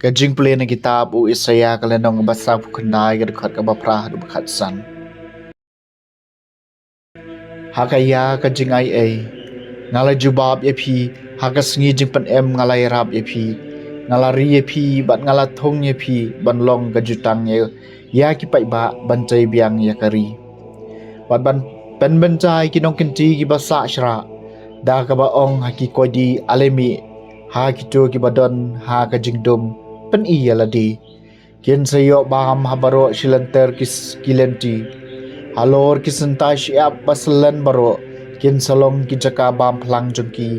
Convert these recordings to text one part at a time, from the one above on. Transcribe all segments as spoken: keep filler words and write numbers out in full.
Ka jingpule na kitab u Isaïah ka lynnong ba saphew khyndai, ka dkhot kaba phra haduh ba khatsan. Ha ka ïa ka jingaiei nga la jubab ïa phi, ha ka sngi jingpynim nga la ïarap ïa phi. Nga la ri ïa phi bad nga la thung ïa phi ban long ka jutang ïa, ïa ki paidbah, ban tei biang ïa ka ri bad ban pynbynta ïa ki nongkynti kiba sah shrah, da kaba ong ha ki koidi, ale mih, ha kito kiba don ha ka jingdum, pyni ïa lade. Kin sa ïoh bam ha baroh shi lynter ki s-, ki lynti. Halor ki syntai shyiap ba syllem baroh kin sa long ki jaka bam phlang jong ki.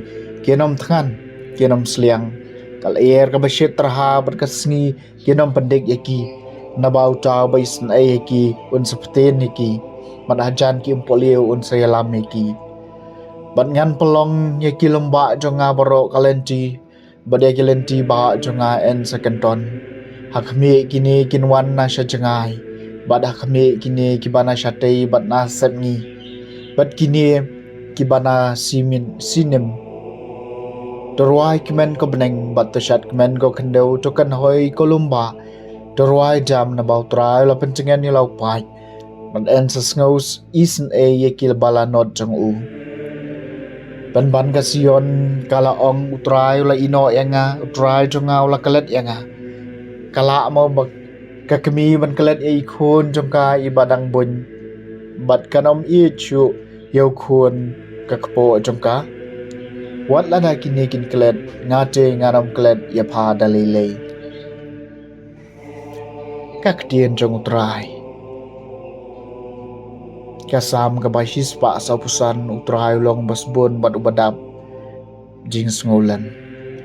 Kin ym thngan, kin ym sliang. Ka lyer kaba shit tyrha bad ka sngi kin ym pyndik ïa ki. Naba uta uba isynei ïa ki un sa pynbeit ïa ki, bad hajan ki umpohliew un sa ïalam ïa ki. Bad ngan pynlong ïa ki lymbah jong nga baroh ka lynti, bad ïa ki lynti bah jong nga yn sa kynton. Ha khmih kine kin wan na sha jngai, bad ha khmih kine kiba na shatei bad na sepngi, bad kine kiba na simin sinim. To rwai kmen ko bneng bad to shad kmen ko khyndew, to kynhoi ko lymbah, to rwai jam, naba U Trai u la pyntngen ïa la u paid, bad yn sa sngew isynei ïa ki ba la nud jong u. Pynban ka Sion ka la ong, U Trai u la ïehnoh ïa nga, U Trai jong nga u la klet ïa nga. Ka lah mo ba ka kmie ban klet ïa i khun jong ka iba dang buiñ, bad kan ym ïeit shuh ïa u khun ka kpoh jong ka? Wat lada kine kin klet, nga te ngan ym klet ïa pha da lei lei. Ka ktien jong U Trai. Ka Salm kaba shispah sawphew san. U Trai u long uba sbun bad uba dap jingsngewlem.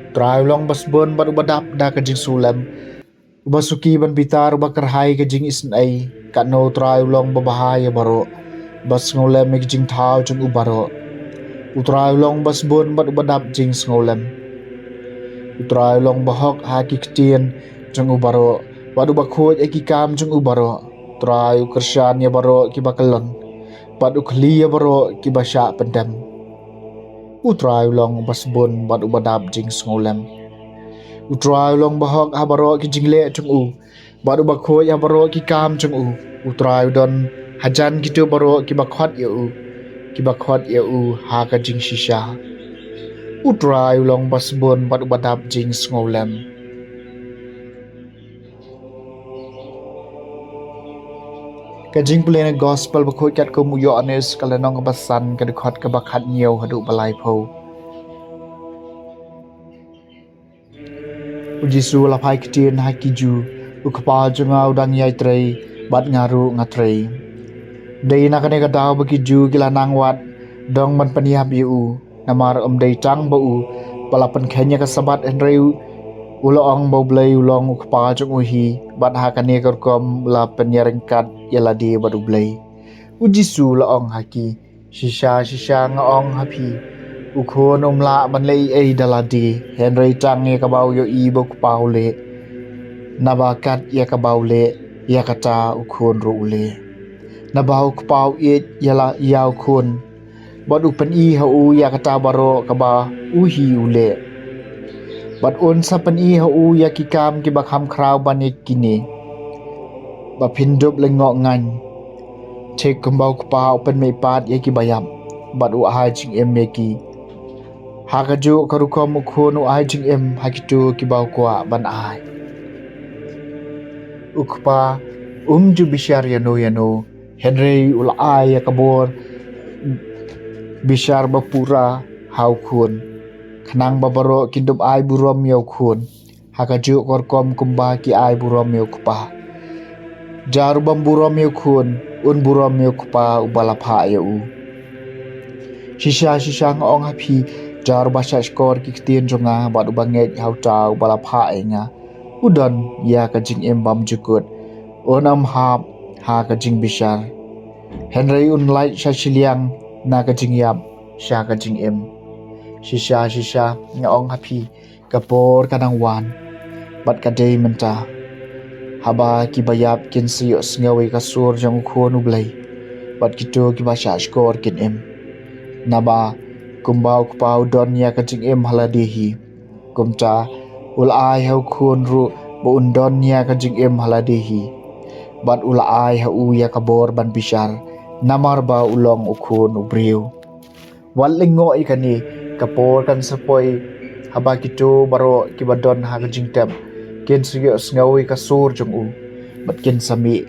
U Trai u long uba sbun bad uba dap da ka jingsngewlem, uba suki ban bitar, uba kyrhai ka jingisynei. Katno U Trai u long uba bha ïa baroh, uba sngewlem ïa ka jingthaw jong u baroh. U Trai u long uba sbun bad uba dap jingsngewlem. U Trai u long uba hok ha ki ktien jong u baroh, bad uba khuid ha ki kam jong u baroh. U Trai u kyrshan ïa baroh kiba kyllon, bad u khlieh ïa baroh kiba shah pyndem. U Trai u long uba sbun bad uba dap jingsngewlem. U Trai u long uba hok ha baroh ki jingleh jong u, bad uba khuid ha baroh ki kam jong u. U Trai u don hajan kito baroh kiba khot ïa u, kiba khot ïa u ha ka jingshisha. U Trai u long uba sbun bad uba dap jingsngewlem. Ka jingpule na gospel bakhuid katkum u Ïoannis, ka lynnong kaba san, ka dkhot kaba khathynñiew haduh ba laiphew. U Jisu u la phai ktien ha ki Jiw, U Kpa jong nga u dang ïai trei, bad nga ruh nga trei. Dei na kane ka daw ba ki Jiw ki la nang wad dong ban pynïap ïa u, namar ym dei tang ba u ba la pynkheiñ ïa ka Sabbath, hynrei u la ong ba U Blei u long U Kpa jong u hi, bad ha kane ka rukom u la pynïaryngkat ïa lade bad U Blei. U Jisu u la ong ha ki, Shisha shisha nga ong ha phi, u khun um lah ban leh ei ei da lade, hynrei tang ïa kaba u ïohi ba u kpa u leh. Naba kat ïa kaba u leh, ïa kata u khun ruh u leh. Naba u kpa u ïeit ïa la ïa u khun, bad u pyni ha u ïa kata baroh kaba u hi u leh. Bad un sa pyni ha u ïa ki kam kiba kham khraw ban ïa kine, ba phin dup lyngngoh ngaiñ, thik kumba u kpa u pynmihpat ïa kiba ïap, bad u ai jingim ïa ki. Ha kajuh ka rukom u khun u ai jingim ha kito kiba u kwah ban ai. U kpa um ju bishar ïano ïano, hynrei u la ai ïa ka bor bishar ba pura ha u khun, khnang ba baroh kin dup ai burom ïa u khun, ha kajuh ka rukom kumba ki ai burom ïa u kpa. Jar u bym burom ïa u khun, un burom ïa u kpa uba la phah ïa u. Shisha shisha nga ong ha phi, jar uba shahshkor ki ktien jong nga bad uba ngeit ha uta uba la phah ïa nga, u don ïa ka jingim bymjukut, un ym hap ha ka jingbishar, hynrei un lait sha shiliang na ka jingïap sha ka jingim. Shisha shisha nga ong ha phi, ka por ka dang wan, bad ka dei mynta, haba kiba ïap kin sa ïohsngew ïa ka sur jong u Khun u Blei, bad kito kiba shahshkor kin im. Naba kumba u kpa u don ïa ka jingim ha lade hi, kumta u la ai ha u khun ruh ba un don ïa ka jingim ha lade hi, bad u la ai ha u ïa ka bor ban bishar, namar ba u long u khun u briew. Wat lyngngoh ïa kane, ka por kan sa poi haba kito baroh kiba don ha ka jingtep kin sa ïohsngew ïa ka sur jong u, bad kin sa mih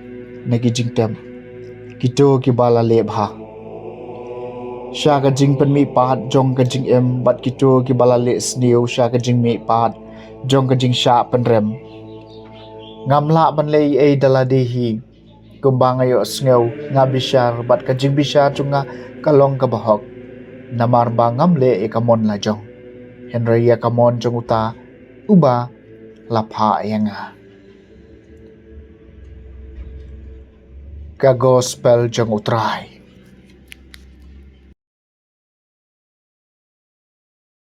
na ki jingtep kito kiba la leh bha sha ka jingpynmihpat jong ka jingim, bad kito kiba la leh sniew sha ka jingmihpat jong ka jingshah pynrem. Ngam lah ban leh ei ei da lade hi. Kumba nga ïohsngew, nga bishar, bad ka jingbishar jong nga ka long kaba hok, namar ba ngam leh ïa ka mon la jong, hynrei ïa ka mon jong uta uba la phah ïa nga. Ka Gospel jong U Trai.